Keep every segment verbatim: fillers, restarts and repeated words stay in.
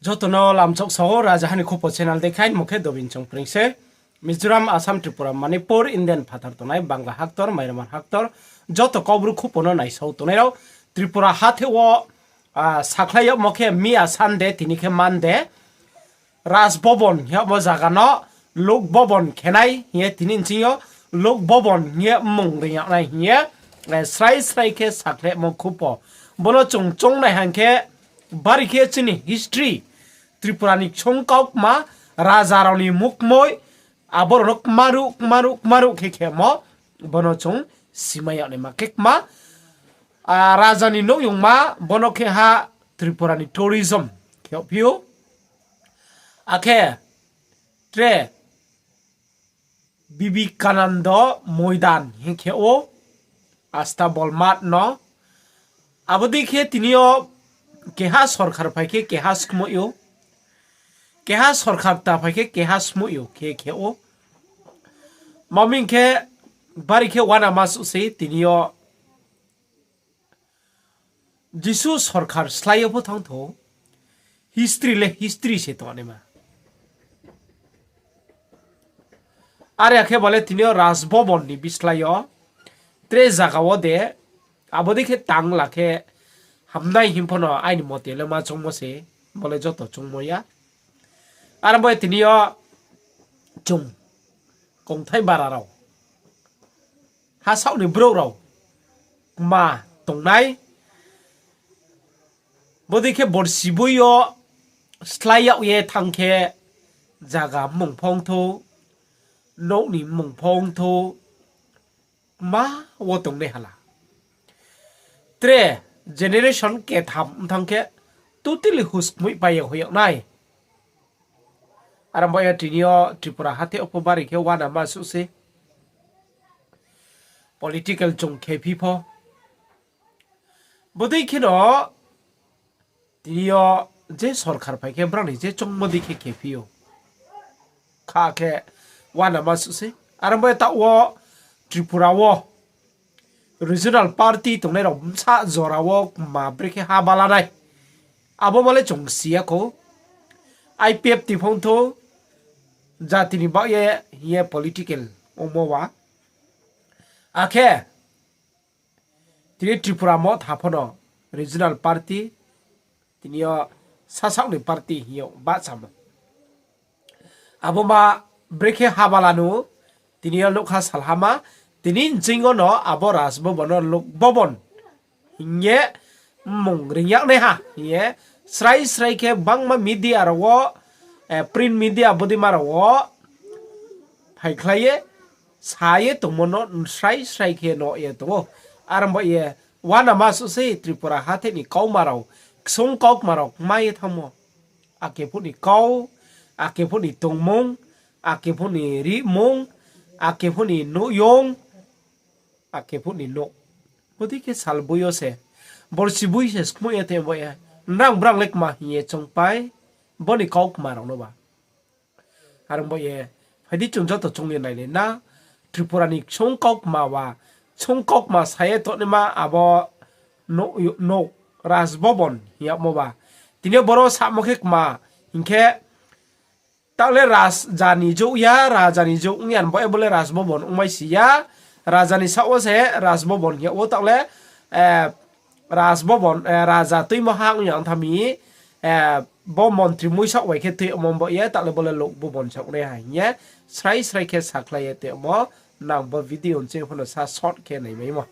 Joto no lamchok sao, Raja Hani Khupo channel dei khe aini mung khe Dobin Chongpring se. Mizoram, Assam, Tripura, Manipur, Indian phathar tongnai, Bangla haktor, Myanmar haktor, joto Kaubru khupo no naisao tongnai rao, Tripura hathe wo, ah, sakhlai yagmo khe miya Sunday, tini khe Monday. Raj Bhaban hingmo zaga no Lok Bhaban khenai hing ye tini nching yo Lok Bhaban hing ye mmung ring yag nai hing ye, eh, srai srai khe sakhlaimo khupo. Bo no chung choungnai hang khe, bari khe chini history, Tripura ni ksung kaukma, raja rao ni mukmoi, abo rao no kmaruh, kmaruh, kmaruh khe khemo, bo no chung simai yag naima khe kma, ah, raja ni nouhyungma, bo no khe ha Tripura ni tourism khe yagphi ou. Akhe tre Vivekananda Moidan hing khe ou, Astabol Math no. Abo dei khe tini yo keha sorkar phai khe keha skmoih ou, keha sorkar ta phai khe keha skmoih ou khe khe ou. Maming khe bari khe uanama suh se tini yo Jisu sorkar slái yo pho thanng thou, history le history se tongnaima. Are ya khe bo le tini yo Raj Bhaban ni bislái yo tre zaga wo de, abo dei khe tangla khe hamnai hing pho no aini mote le ma choungmo se, bo le joto choungmo ya. Are bo ye tini yo chung kongthai bara rao, hasaoh ni brouh rao kma tongnai. Bodei khe borsi boi yo slái yag ye thanng khe zaga mmung pho ongthou, nouh ni mmung pho ongthou, kma wo tongnai hala. Tre generation ketham ong thanng khe totally huskmoih pai ya hoih yag nai. Are bo ye tini yo Tripura hathe wo pho bari khe uanama suh se. Political chung khephi pho. Bodei kheno tini yo je sorkar phai khe brao ni je choungmo dei khe khephi ou. Kha khe uanama suh se. Are bo ye taoh wo Tripura wo regional party tongnai rao bsa jora wo kma brekhe ha balanai. Abo ma le chung si ya khou. I P F T phongthou jati ni baoh ye hing ye political ongmo wa. Akhe tini Tripura Motha pho no regional party, tini yo sasaoh ni party hing yo bahchamo. Abo ma brekhe ha balanu, tini yo nougkha salhama, tini nching yo no abo Raj Bhaban no Lok Bhaban hing ye mmung ring yag nai ha hing ye srai srai khe gbangma media rao wo, eh, print media bodeima rao wo phaikhlai ye sa ye tongmo no srai srai khe no ye tong ou. Are bo ye uanama suh se Tripura hathe ni kauma rao, ksung kaukma rao kma ye thanngmo. Ake phuh ni kau, ake phuh ni tongmung, ake phuh ni rihmung, ake phuh ni nouhyung, ake phuh ni nouh. Bodei khe sal boi yo se, borsi boi se skmoih ye tong bo ye, nrang brang le kma hing ye choungpai, bo ni kaukma rao no ba. Are bo ye, phai di chung joto choung ye nailai na, Tripura ni ksung kaukma wa, ksung kaukma sa ye tongnaima abo nouh, nouh Raj Bhaban hing yagmo ba. Tini yo boro samo khe kma hing khe, taoh le raja ni jouh ya, raja ni jouh ong ya bo ye bo le Raj Bhaban ongmai si ya, raja ni saoh wo se Raj Bhaban hing yag ou taoh le, eh, Raj Bhaban, eh, raja tuimo ha ong ya ong tha mi, eh, bo montri muisaoh bai khe tuimo bo ye, taoh le bo le Lok Bhaban saoh nai ha hing ye, srai srai khe sakhlai ye tongmo, nang bo video nching pho no sa short khe naimaimo.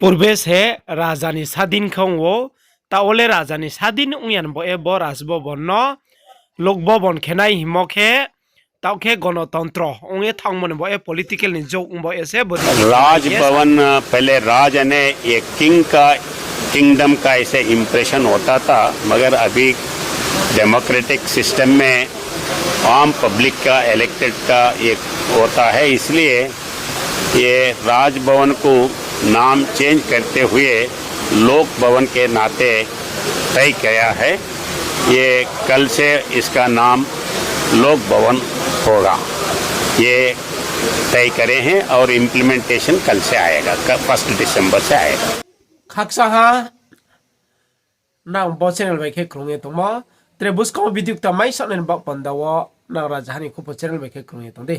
Purbe se raja ni sadin khe ong ou, taoh wo le raja ni sadin ong ya bo ye bo Raj Bhaban no Lok Bhaban khe nai hingmo khe, taoh khe gonotontro ong ye thanngmo ni bo ye political ni jouh ong bo ye se bo di Raj Bhavan, अ, पहले राज यानी एक किंग का, किंगडम का ऐसे इम्प्रेशन होता था, मगर अभी डेमोक्रेटिक सिस्टम में आम पब्लिक का, इलेक्टेड का एक होता है, इसलिए ये राजभवन को नाम चेंज करते हुए लोक भवन के नाते तय किया है। ये कल से इसका नाम लोक भवन होगा। ये तय करे हैं और इम्प्लीमेंटेशन कल से आएगा, क-, फर्स्ट दिसंबर से आएगा। Khakchang ha, nang bo channel bai khe krung ye tongmo, Tre buskang wo video kta mai saoh nai ni baoh panda wo nang Rajaha ni Khupo channel bai khe krung ye tong di.